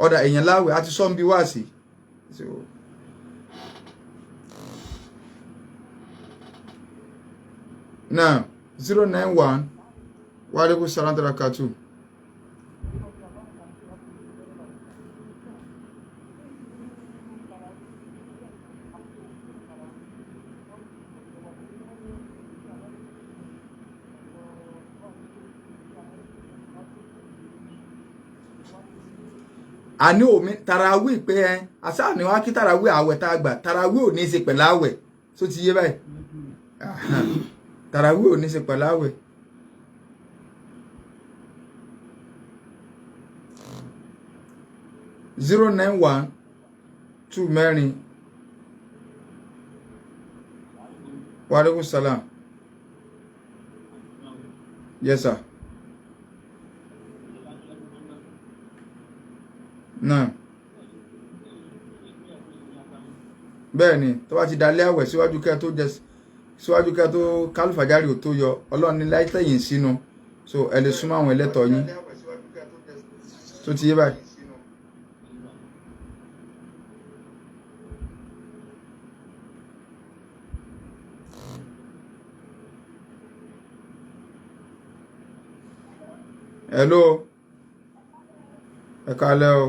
Ọ̀dà èèyàn láwẹ̀ àti sọ́nbi wá sí. So, now 091 wa alaikum salam tarakatu. Àní omi tarawí pé ẹ àṣà ni wọn á kí tarawí àwẹ̀ tá a gbà tarawí ò ní í ṣe pẹ̀lú àwẹ̀ tó ti yé báyìí. Tarawí ò ní í ṣe pẹ̀lú àwẹ̀. 091 2 mẹ́rin wa alaikum salam. Yes sir. Náà bẹ́ẹ̀ ni tó bá ti dalẹ́ àwẹ̀ síwájú kẹ́ tó jẹ síwájú kẹ́ tó kálífàjárì ò tó yọ ọlọ́run ní láìtẹ̀yìn sínú so ẹ lè súnmọ́ àwọn ẹlẹ́tọ̀ọ́ yín tó ti yé báyìí. Hello, ẹ káalẹ́ o.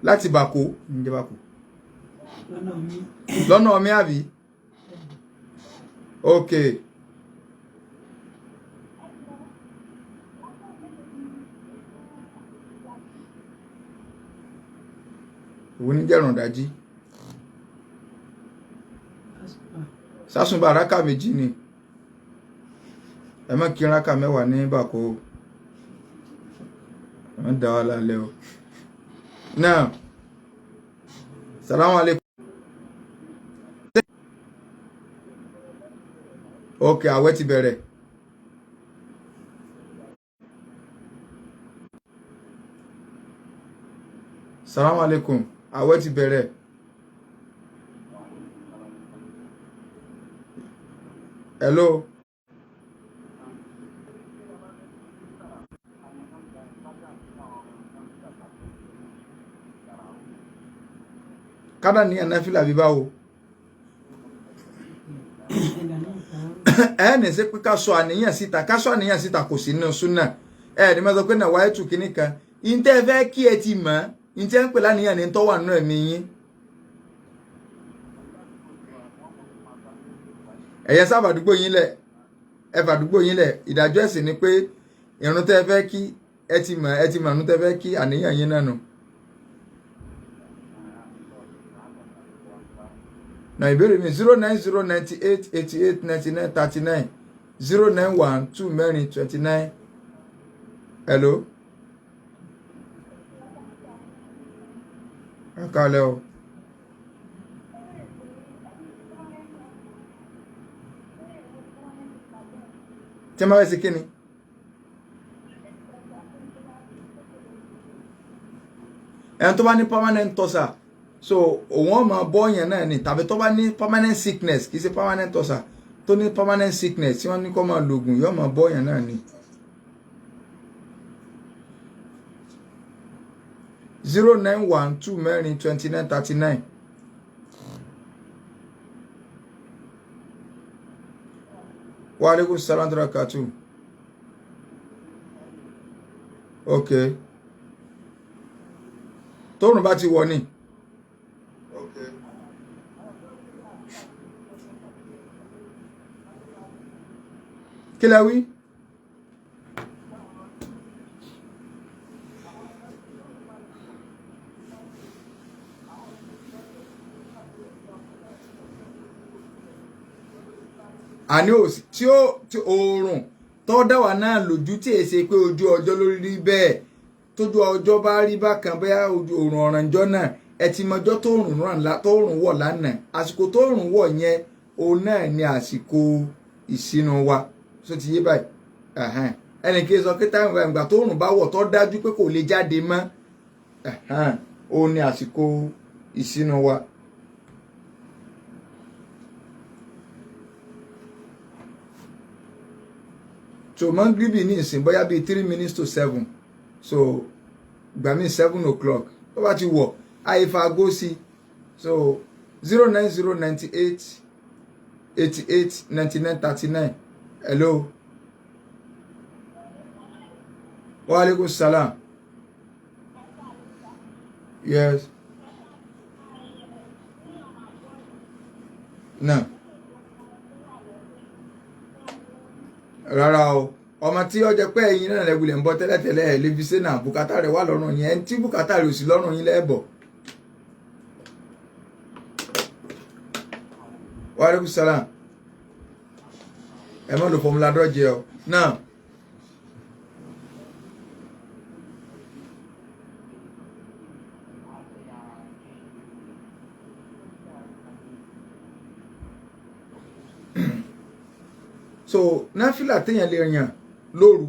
Láti Bàkó ǹjẹ́ Bàkó lọ́nà mi àbí? Ok, òun ní jẹ́rùn dájí sásùnbà rákà méjì ni ẹ má kí rákà mẹ́wàá ní Bàkó ẹ má dá wa lálẹ́ o. Now, salamu alaikum. Ok, àwẹ̀ ti bẹ̀rẹ̀. Salamu alaikum, àwẹ̀ ti bẹ̀rẹ̀. Hello. Kádà ní ẹ̀nà fìlà bí báwo ẹ ní sí pé ká sọ àníyàn síta, ká sọ àníyàn síta kò sí nínú súnà. Ẹ ní máa sọ pé náà wáyé tù kínní kan ìǹtẹ́ fẹ́ kí ẹ ti mọ̀, ìǹtẹ́ ń pè láníyàn ní tọ́wà nínú ẹ̀mí yín. Ẹ̀yẹ sábà àdúgbò yín lẹ̀, ẹ fàdúgbò yín lẹ̀. Ìdájọ́ ẹ̀sìn ni pé ìrun tẹ́ fẹ́ kí ẹ ti mọ̀, ẹ ti mọ̀ ìrun tẹ́ fẹ́ kí, àníyàn yín náà nù. Na ìbéèrè mi 090 98 88 99 39, 091 2 mẹ́rin 29. Hello. Ẹ káalẹ́ o. Tí a máa fẹ́ ṣe kí ni? Ẹni tó bá ní permanent ulcer, so òun ọmọ bọ́ọ̀yàn náà ni, tàbí tó bá ní permanent sickness, kì í ṣe permanent ulcer, tó ní permanent sickness tí wọ́n ní kó máa lògùn, yóò máa bọ́ọ̀yàn náà ni. 091 2 mẹ́rin 29 39. Wa alaikum salam barakatuh. Ok, tóòrùn bá ti wọ̀ ni. Kí lẹ wí? Àní òsì tí ó tí oòrùn tó dá wà náà lójú tí èsè pé ojú ọjọ́ lórí rí bẹ́ẹ̀, tójú ọjọ́ bá rí bákan, bóyá ojú oòrùn ọ̀rànjọ́ náà ẹ ti mọjọ́ tó rùn ràn tó rùn wọ̀ lánàá, àsìkò tó rùn wọ̀ yẹn òun náà ni àsìkò ìsinu wa. Só ti yé báyìí? Ẹnì kí n sọ pé táwọn ìgbà tó rùn bá wọ̀ tó dájú pé kò lè jáde mọ́, òun ni àsìkò ìsinu wa. So mọ́ngíríbì ní ìsìn bóyá bíi 6:57. So gbà mí 7 o'clock tó bá ti wọ̀, àyèfà sí. So 090 98 88 99 39. Hello, wa alaikum salam. Yes. Náà rárá o, ọmọ tí ó jẹ́ pé ẹ̀yin náà lẹ́wulẹ̀ ń bọ́ tẹ́lẹ̀tẹ́lẹ̀, ẹ̀ lè fi ṣe náà. Bùkátà rẹ̀ wà lọ́rùn yẹn. Ẹni tí bùkátà rẹ̀ ò sí lọ́rùn yín lẹ́ẹ̀bọ̀. Wa alaikum salam. Ẹ má lo formula dọ́jẹ́ ọ náà. So náfìlà téèyàn lè yàn lóru,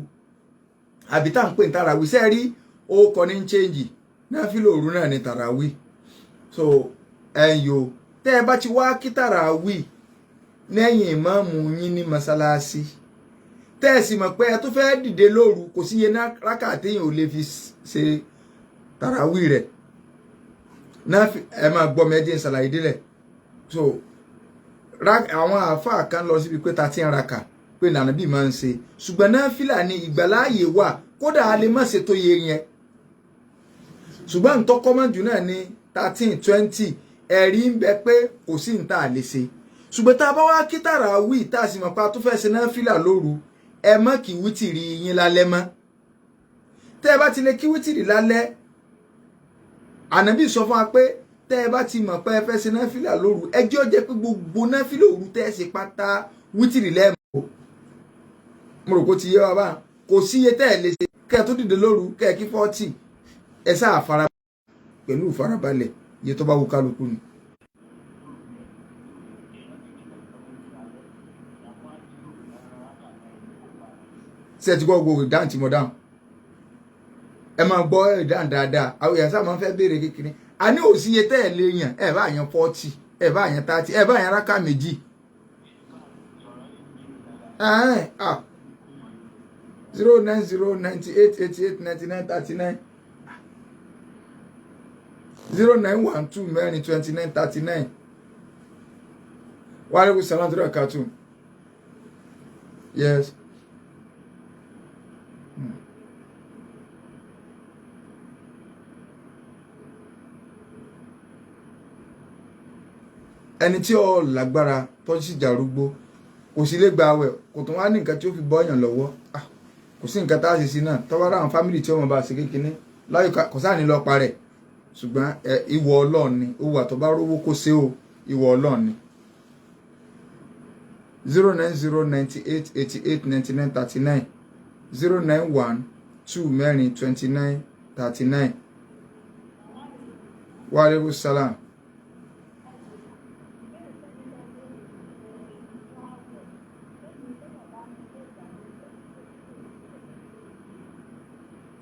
àbí tá à ń pè ní tàràwí, sẹ́ẹ̀ rí ó kọ ní change, náfìlà òru náà ní tàràwí. So ẹ̀yìn o, tẹ́ ẹ bá ti wá kí tàràwí lẹ́yìn ìmáàmù yín ní mọ́sálásí, tẹ́ ẹ sì mọ̀ pé ẹ tó fẹ́ dìde lóru, kò sí iye rákà téèyàn ò lè fi ṣe tàràwí rẹ̀. Ẹ máa gbọ́ mi, ẹ jẹ́ n ṣàlàyé délẹ̀. So àwọn àáfàá kan lọ síbi pé 13 raka pé nànà bí máa ń ṣe, ṣùgbọ́n náfìlà ní ìgbàláàyè wà, kódà a lè má ṣe tó yẹ yẹn, ṣùgbọ́n ntọ́ common jù náà ní 13, 20. Ẹ̀rí ń bẹ pé kò sí níta lè ṣe, ṣùgbọ́n tá a bá wá kí tàràwí, tá a sì mọ̀ pa tó fẹ́ ṣe náfìlà lóru, ẹ má kí wítìrì yín lálẹ́ mọ́. Tẹ́ ẹ bá ti lè kí wítìrì lálẹ́, Ànábì sọ fún wa pé tẹ́ ẹ bá ti mọ̀ pé ẹ fẹ́ ṣe náfìlà lóru, ẹ jẹ́ ó jẹ́ pé gbogbo náfìlà òru tẹ́ ẹ ṣe pátá, wítìrì lẹ́ẹ̀mọ́. Mo rò kó ti yé wa bá. Kò sí iye tẹ́ ẹ lè ṣe kẹ́ ẹ tó dìde lóru, kẹ́ ẹ kí 40, ẹ sáà fara pẹ̀lú ìfarabalẹ̀, iye tó bá wù kálukú ni. Ṣé ẹ ti gbọ́ gbogbo ìdáhùn tí mo dáhùn? Ẹ máa gbọ́ ìdáhùn dáadáa. Àwọn èèyàn sábà máa ń fẹ́ béèrè kékeré. A ní òsì iye tẹ́ ẹ lè yàn. Ẹ bá yàn 40, ẹ bá yàn 30, ẹ bá yàn rákà 2. 090 98 88 99 39, 091 2 4 29 39. Wa alaikum salam tó kàtó. Yes. Ẹni tí ó lágbára tó sì jàrúgbó, kò sí lè gba àwẹ̀, kò tún wá ní nǹkan tí ó fi bọ́yàn lọ́wọ́, kò sí nǹkan tá a ṣe sí náà. Tọ́wọ́ ráwọn family tí ọmọ bá ṣe kékeré láyò, kò sáà ní lọ parẹ̀, ṣùgbọ́n ìwọ Ọlọ́run ni ó wà. Tó bá rówó kó ṣe o, ìwọ Ọlọ́run ni. 090 98 88 99 39, 091 2 4 29 39. Wa alaikum salam.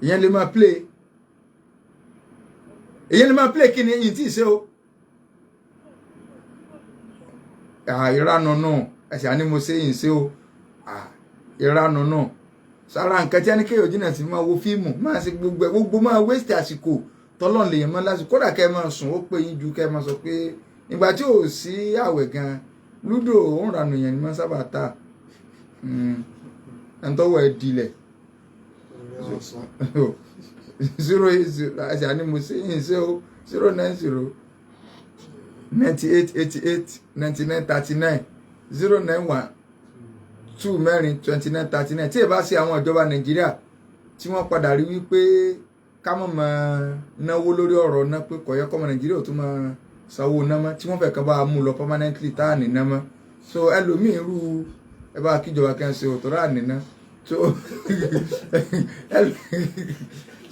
Ìyẹn lè máa play, ìyẹn lè máa play. Kí ni yìí tí ì ṣe o? Ìranu náà ẹsẹ̀ àní mo ṣe yìí ṣe o. Ìranu náà sára nǹkan tí a ní kéèyàn jìnnà sí, máa wo fíìmù, máa ṣe gbogbo ẹ̀, gbogbo máa waste àsìkò tọ́lọ́n lèèyàn máa lásìkò. Kódà kẹ́ ẹ máa sùn, ó pé yín ju kẹ́ ẹ máa sọ pé ìgbà tí ò sí àwẹ̀ gan, lúdò òun ranù yẹn ni máa sábà ta ẹni tọ́wọ́ ẹ dilẹ̀. 080 ẹsẹ̀ àní mo ṣe yìí ṣe o. 090 98 88 99 39, 091 2 4 29 39. Tí ẹ bá ṣe àwọn ìjọba Nàìjíríà tí wọ́n padà rí wípé ká mọ̀ máa náwó lórí ọ̀rọ̀ náà, pé kò yẹ kọ́mọ Nàìjíríà ò tún máa sanwó ná mọ́, tí wọ́n fẹ́ kàn bá a mú lọ permanently tá à ní ná mọ́. So ẹlòmíín rú ẹ bá kíjọba kan ṣe òtò rà níná.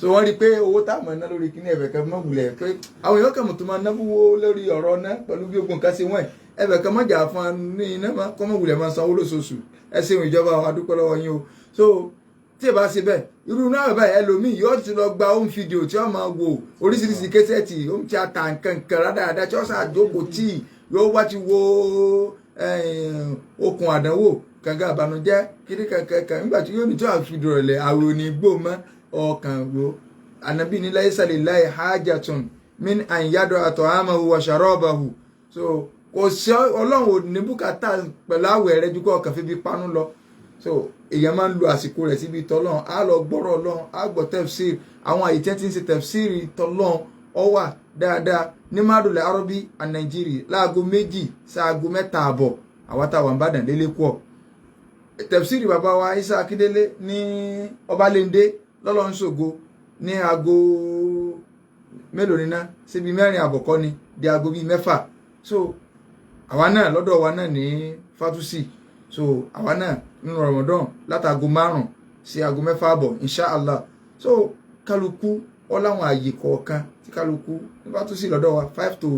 So wọ́n rí i pé owó tá a mọ̀ ná lórí kíní ẹ̀fẹ̀ kan mọ̀ wulẹ̀ pé àwọn èèyàn kan mọ̀ tó máa náwó lórí ọ̀rọ̀ ná pẹ̀lú bí ogun nǹkan ṣe wọ́n ẹ̀ ẹ̀fẹ̀ kan mọ̀jà fún un ní iná mọ́ kọ́ mọ̀ wulẹ̀ máa sanwó lóṣooṣù. Ẹ ṣeun ìjọba wa, dúpẹ́ lọ́wọ́ yín o. So tí ẹ bá ṣe bẹ́ẹ̀, irú náà báyìí, ẹlòmíì yóò ti lọ gba home video tí wọ́n máa wò oríṣiríṣi késẹ́ẹ̀tì, home theatre, nǹkan nǹkan rádaràda tí wọ́n ṣàjókòó tí yóò wá ti wo okùn àdánwò, kànga àbànújẹ́, kíní kankan kan nígbà tí yóò ní tí wọ́n fi dọ̀rọ̀lẹ̀ àwẹ̀ òní gbò mọ́. Ọkàn wo ànábì ní laysa lillahi hajatun min an yada'a ta'amahu wa sharabahu. So kò sí, Ọlọ́run ò ní bùkátà pẹ̀lú àwẹ̀ rẹ ju kó ọkàn fi bí pánú lọ. So èèyàn máa ń lo àsìkò rẹ̀ síbi tọ́lọ́run. Á lọ gbọ́rọ̀ Ọlọ́run, á gbọ́ tafsir. Àwọn àyè tí wọ́n ti ń ṣe tafsir tọ́lọ́run ọ wà dáadáa ní Madul Arabi and Nàìjíríà láago 2 sáago 3:30. Àwa táwa ń bàdàn lélẹ́ kú ọ̀ tafsir bàbá wa Isa Akíndélé ní Ọbalẹ́ndé lọ́lọ́run ṣògo ní aago mélòó níná síbi 4:30 kọ́ ni di aago bíi 6. So àwa náà lọ́dọ̀ wa náà ní Fatusi. So àwa náà nínú Ramadan látago 5 sí aago 6:30, inshallah. So kálukú ọ láwọn àyè kọ̀ọ̀kan tí kálukú ní Fatusi lọ́dọ̀ wa 5 to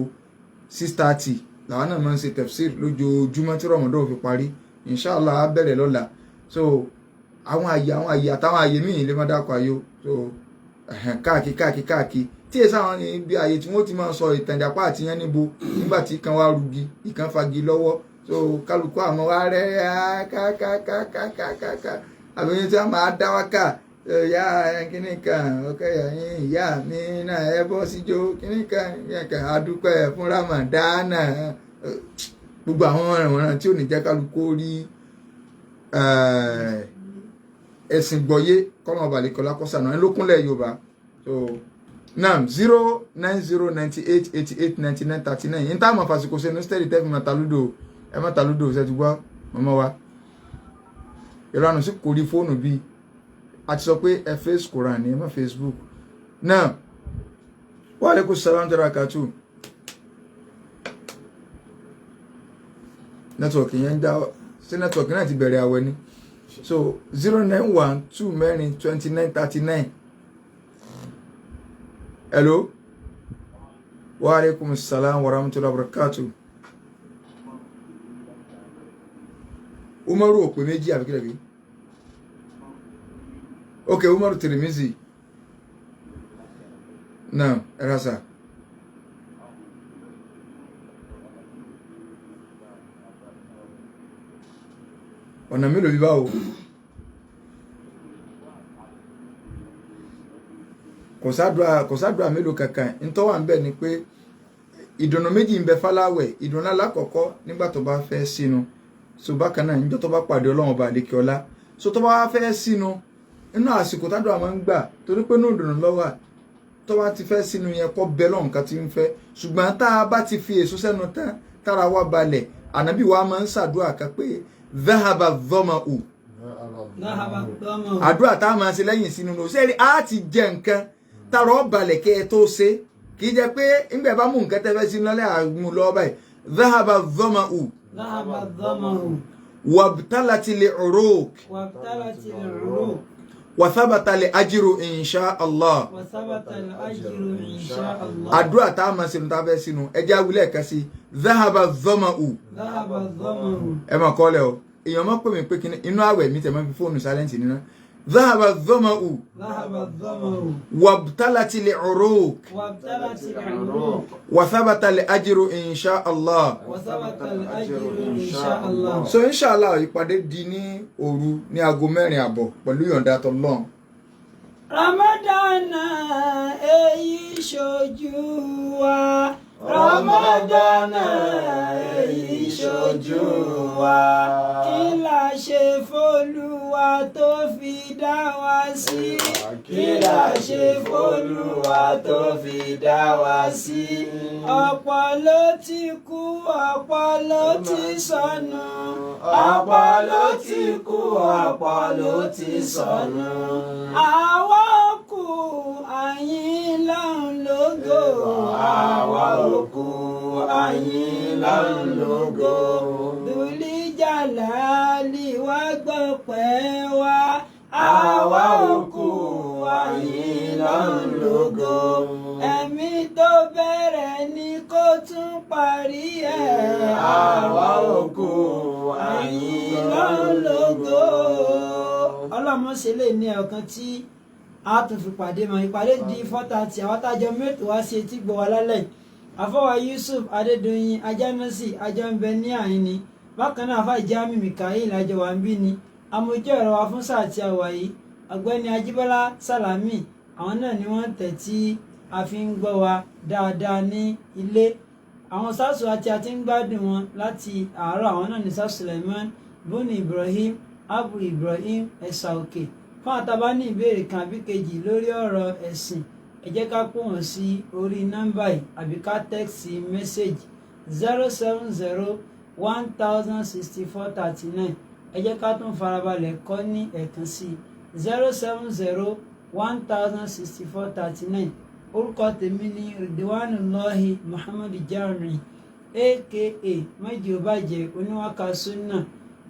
6:30 làwọn náà máa ń ṣe tafsir lójoojúmọ́ tí Ramadan fi parí, inshallah. Á bẹ̀rẹ̀ lọ́la. So àwọn àyè àtàwọn àyè míì lè má dákọ̀ àyò. So káàkiri káàkiri káàkiri tí èsì àwọn ibi àyè tí wọ́n ti máa sọ ìtàn ìjàpá àti yẹn níbo nígbà tí kan wá rugi, ìkan fagi lọ́wọ́. So kálukú àmọ́ wá rẹ́ kákákákákákáká àbí tí wọ́n máa dá wákà ya kíní kan ọkẹ yẹn, ìyá mi náà ẹ bọ́ síjó kíní kan kan adúpẹ́ fún Ramadana. Gbogbo àwọn ọ̀ràn tí ò ní jẹ́ kálukú rí ẹ̀sìn gbọ́yé, kọ́nà ọ̀bàlẹ̀kọ́lá kọ́sànà ẹ̀ lókúnlẹ̀ Yorùbá. So nam 09098889939 yín táwọn àfàsìkò sẹ́nu steady tẹ́fì máa ta lúdò. Ẹ má ta lúdò, ṣe ti gbọ́? Mọ́mọ́ wa ìranù sí kò rí fóònù bíi a ti sọ pé ẹ face Quran ni, ẹ má Facebook náà. Wa alaikum salam tẹ́ra kàtú. Nẹ́tíwọ̀kì yẹn ń dá sí, nẹ́tíwọ̀kì náà ti bẹ̀rẹ̀ àwẹ̀ ni. So 091 2 4 29 39. Hello, wa alaikum salam wa rahmatullahi wa barakatuh. Umaru òpè méjì àbí kílẹ̀ bí? Ok, Umaru Tirimizi náà ẹ̀rọ sà. Ọ̀nà mélòó bí báwo? Kò sádùá mélòó kankan. Ntọ́ wà ń bẹ̀ ni pé ìdùnnú méjì ń bẹ fáláwẹ̀. Ìdùnnú alákọ̀ọ́kọ́ nígbà tó bá fẹ́ sínú. So bákan náà níjọ́ tó bá pàdé Ọlọ́run ọba àlékè ọlá. So tó bá wá fẹ́ sínú inú àsìkò tádùá máa ń gbà, torí pé inú ìdùnnú ló wà. Tó bá ti fẹ́ sínú yẹn, kọ́ bẹ lọ́hùn kan ti ń fẹ́. Ṣùgbọ́n tá a bá ti fi èso sẹ́nu tán, tára wa balẹ̀, ànábì wa máa ń ṣàdúrà kan pé dhahaba dhama'u. Àdúrà tá a máa ṣe lẹ́yìn sínú lò sẹ́ẹ̀rì, á ti jẹ nǹkan tára ọ balẹ̀ kẹ́ ẹ tó ṣe. Kì í jẹ́ pé ńgbà bá mú nǹkan tẹ́ fẹ́ sínú lọ́lẹ́ àmú lọ́wọ́ báyìí. Dhahaba dhama'u. Dhahaba dhama'u. Wabtalati al-uruq. Wabtalati al-uruq. Wa thabata al-ajru insha Allah. Wa thabata al-ajru insha Allah. Àdúrà tá a máa ṣe tá a fẹ́ sínú ẹjẹ́ awilẹ̀ kan sí dhahaba dhama'u. Dhahaba dhama'u. Ẹ máa kọ́ lẹ̀ o. Èèyàn máa pè mí pé kíní inú àwẹ̀ mi tẹ̀ máa fi fóònù silent nínú. Dhahaba dhama'u. Dhahaba dhama'u. Wabtalati al-uruq. Wabtalati al-uruq. Wa thabata al-ajru insha Allah. Wa thabata al-ajru insha Allah. So inshallah ìpàdé di ní òru ní aago 4:30 pẹ̀lú ìyọ̀ǹda tọ́lọ́run. Ramadana èyí ṣojú wa. Ramadana èyí ṣojú wa. Kí la ṣe f'Olúwa tó fi dá wa sí? Kí la ṣe f'Olúwa tó fi dá wa sí? Ọ̀pọ̀ ló ti kú, ọ̀pọ̀ ló ti sọnù. Ọ̀pọ̀ ló ti kú, ọ̀pọ̀ ló ti sọnù. Àwa kú àyìn lọ́hùn lógo. Àwa ò kú àyìn lọ́hùn lógo. Dùlíjàlálì wá gbọ́pẹ́ wa. Àwa ò kú àyìn lọ́hùn lógo. Ẹ̀mí tó bẹ̀rẹ̀ ni kó tún parí ẹ̀. Àwa ò kú àyìn lọ́hùn lógo. Ọlọ́mọ ṣe lè ní ọ̀kan tí a tún fi pàdé mọ́. Ìpàdé di 4:30. Àwọn tájọ mẹ́tò wá sí etí gbọ́ wa lálẹ́. Àfọwà Yusuf Adédoyin Ajánásì àjọ ń bẹ ní àyín ni. Bákan náà àfà Jamiu Mikael àjọ wà ń bí ni. Amójú ẹ̀rọ wa fún sáà tí a wà yìí. Ọ̀gbẹ́ni Ajíbọ́lá Sàlámì, àwọn náà ni wọ́n tẹ̀ tí a fi ń gbọ́ wa dáadáa ní ilé. Àwọn sásù àti àti ń gbádùn wọn láti àárọ̀, àwọn náà ní sásù Suleiman buni Ibrahim Abu Ibrahim Ẹ̀sà Òkè. Fún àtàbá ní ìbéèrè kan àbí kejì lórí ọ̀rọ̀ ẹ̀sìn, ẹ jẹ́ ká pò wọ́n sí orí nọ́mbà yìí àbí ká tẹ́ẹ̀sì mẹ́sẹ̀gì 070 1064 39. Ẹ jẹ́ ká tún farabalẹ̀ kọ́ ní ẹ̀ẹ̀kan sí i: 070 1064 39. Orúkọ tèmi ní Ridwanullahi Muhammadu Jami, aka Méjì ó bàjẹ́ oníwàkà sunna.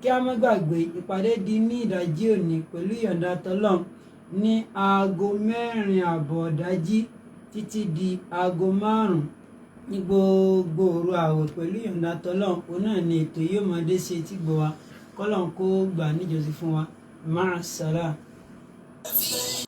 Kí a má gbàgbé, ìpàdé di ní ìdájí òní pẹ̀lú ìyọ̀ǹda tọ́lọ́m ní aago 4:30 ìdájí títí di aago 5 ní gbogbo òru ààwẹ̀. Pẹ̀lú ìyọ̀ǹda tọ́lọ́m, òun náà ni ètò yóò máa dé sí etí gbọ́ wa. Kọ́lọ́n kó gbà níjọsìn fún wa. Máa sàlá.